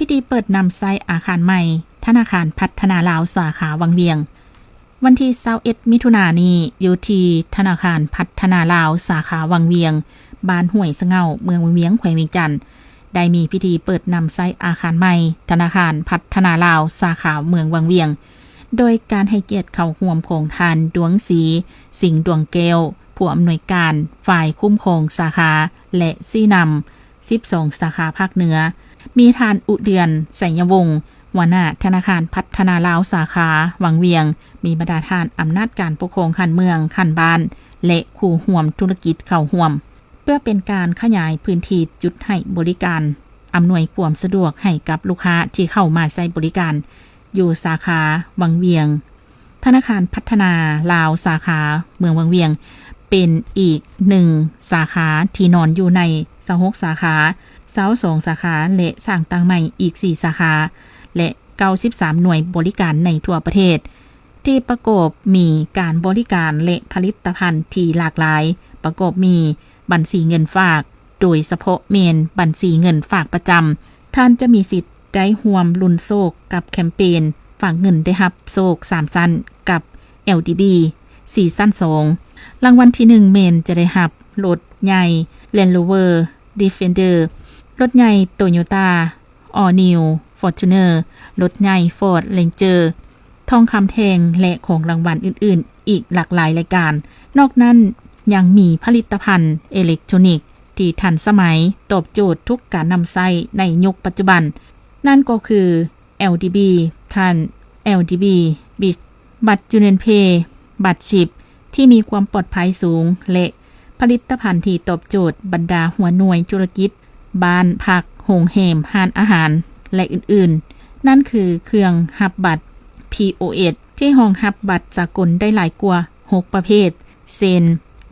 ພິທີເປີດນຳໃຊ້ອາຄານໃໝ່ ທະນາຄານພັດທະນາລາວສາຂາວັງວຽງ. ວັນທີຊາວເອັດ ມິຖຸນານີ້ ຢູ່ທີ່ທະນາຄານພັດທະນາລາວສາຂາວັງວຽງ, ບ້ານຫ້ວຍສະເຫງົາ, ເມືອງວັງວຽງ, ແຂວງວຽງຈັນ ໄດ້ມີພິທີເປີດນຳໃຊ້ອາຄານໃໝ່ ທະນາຄານພັດທະນາລາວສາຂາເມືອງວັງວຽງ ໂດຍການໃຫ້ກຽດເຂົ້າຮ່ວມຂອງທ່ານ ດວງສີ ສິງດວງແກ້ວ ຜູ້ອຳນວຍການຝ່າຍຄຸ້ມຄອງສາຂາ ແລະ ຊີ້ນຳສິບສອງສາຂາພາກເໜືອ, ມີທ່ານ ອຸເດືອນ ໄຊຍະວົງ ຫົວໜ້າທະນາຄານພັດທະນາລາວສາຂາວັງວຽງ, ມີບັນດາທ່ານອຳນາດການປົກຄອງຂັ້ນເມືອງ, ຂັ້ນບ້ານ ແລະ ຄູ່ຮ່ວມທຸລະກິດເຂົ້າຮ່ວມ. ເພື່ອເປັນການຂະຫຍາຍພື້ນທີ່ຈຸດໃຫ້ບໍລິການ, ອຳນວຍຄວາມສະດວກໃຫ້ກັບລູກຄ້າທີ່ເຂົ້າມາໃຊ້ບໍລິການຢູ່ສາຂາວັງວຽງ. ທະນາຄານພັດທະນາລາວສາຂາເມືອງວັງວຽງ ເປັນອີກໜຶ່ງສາຂາທີ່ນອນຢູ່ໃນຊາວຫົກສາຂາ, ຊາວສອງສາຂາ ແລະ ສ້າງຕັ້ງໃໝ່ອີກສີ່ສາຂາ ແລະ ເກົ້າສິບສາມໜ່ວຍບໍລິການໃນທົ່ວປະເທດ ທີ່ປະກອບມີການບໍລິການ ແລະ ຜະລິດຕະພັນທີ່ຫຼາກຫຼາຍ, ປະກອບມີບັນຊີເງິນຝາກ, ໂດຍສະເພາະແມ່ນບັນຊີເງິນຝາກປະຈຳ. ທ່ານຈະມີສິດໄດ້ຮ່ວມລຸ້ນໂຊກກັບແຄມເປນຝາກເງິນໄດ້ຮັບໂຊກສາມຊັ້ນກັບ ແອລດີບີ ສີ່ຊັ້ນສອງ. ລາງວັນທີໜຶ່ງແມ່ນຈະໄດ້ຮັບລົດໃຫຍ່ Land Rover Defender, ລົດໃຫຍ່ Toyota All New Fortuner, ລົດໃຫຍ່ Ford Ranger, ທອງຄຳແທ່ງ ແລະ ຂອງລາງວັນອື່ນໆ ອີກຫຼາກຫຼາຍລາຍການ. ນອກນັ້ນຍັງມີຜະລິດຕະພັນເອເລັກໂທຣນິກທີ່ທັນສະໄໝ, ຕອບໂຈດທຸກການນຳໃຊ້ໃນຍຸກປັດຈຸບັນ, ນັ້ນກໍຄື ແອລດີບີ ຄັນ, ແອລດີບີ ບິດ, ບັດ Junon Pay, ບັດຊິບ ທີ່ມີຄວາມປອດໄພສູງ ແລະ ຜະລິດຕະພັນທີ່ຕອບໂຈດບັນດາຫົວໜ່ວຍທຸລະກິດ, ບ້ານພັກ, ໂຮງແຮມ, ຮ້ານອາຫານ ແລະ ອື່ນໆ. ນັ້ນຄືເຄື່ອງຮັບບັດ ພີໂອເອັສ ທີ່ຮອງຮັບບັດສາກົນໄດ້ຫຼາຍກວ່າຫົກປະເພດ ເຊັ່ນ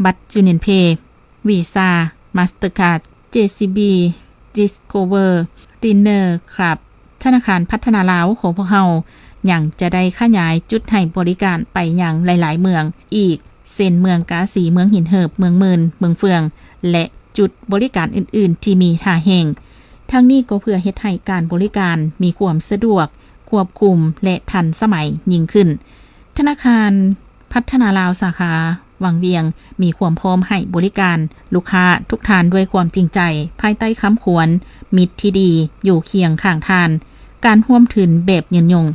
ບັດ Junon Pay, Visa, Mastercard, ເຈຊີບີ, Discover, Diners Club. ທະນາຄານພັດທະນາລາວຂອງພວກເຮົາຍັງຈະໄດ້ຂະຫຍາຍຈຸດໃຫ້ບໍລິການໄປຍັງຫຼາຍໆເມືອງອີກ ເຊັ່ນ ເມືອງກາສີ, ເມືອງຫີນເຫີບ, ເມືອງໝື່ນ, ເມືອງເຟືອງ ແລະ ຈຸດບໍລິການອື່ນໆທີ່ມີທ່າແຮງ. ທັງນີ້ກໍເພື່ອເຮັດໃຫ້ການບໍລິການມີຄວາມສະດວກ, ຄວບຄຸມ ແລະ ທັນສະໄໝຍິ່ງຂຶ້ນ. ທະນາຄານພັດທະນາລາວສາຂາວັງວຽງ ມີຄວາມພ້ອມໃຫ້ບໍລິການລູກຄ້າທຸກທ່ານດ້ວຍຄວາມຈິງໃຈ, ພາຍໃຕ້ຄຳຂວັນ ມິດທີ່ດີຢູ່ຄຽງຂ້າງທ່ານ, ການຮ່ວມທຶນແບບຍືນຍົງ.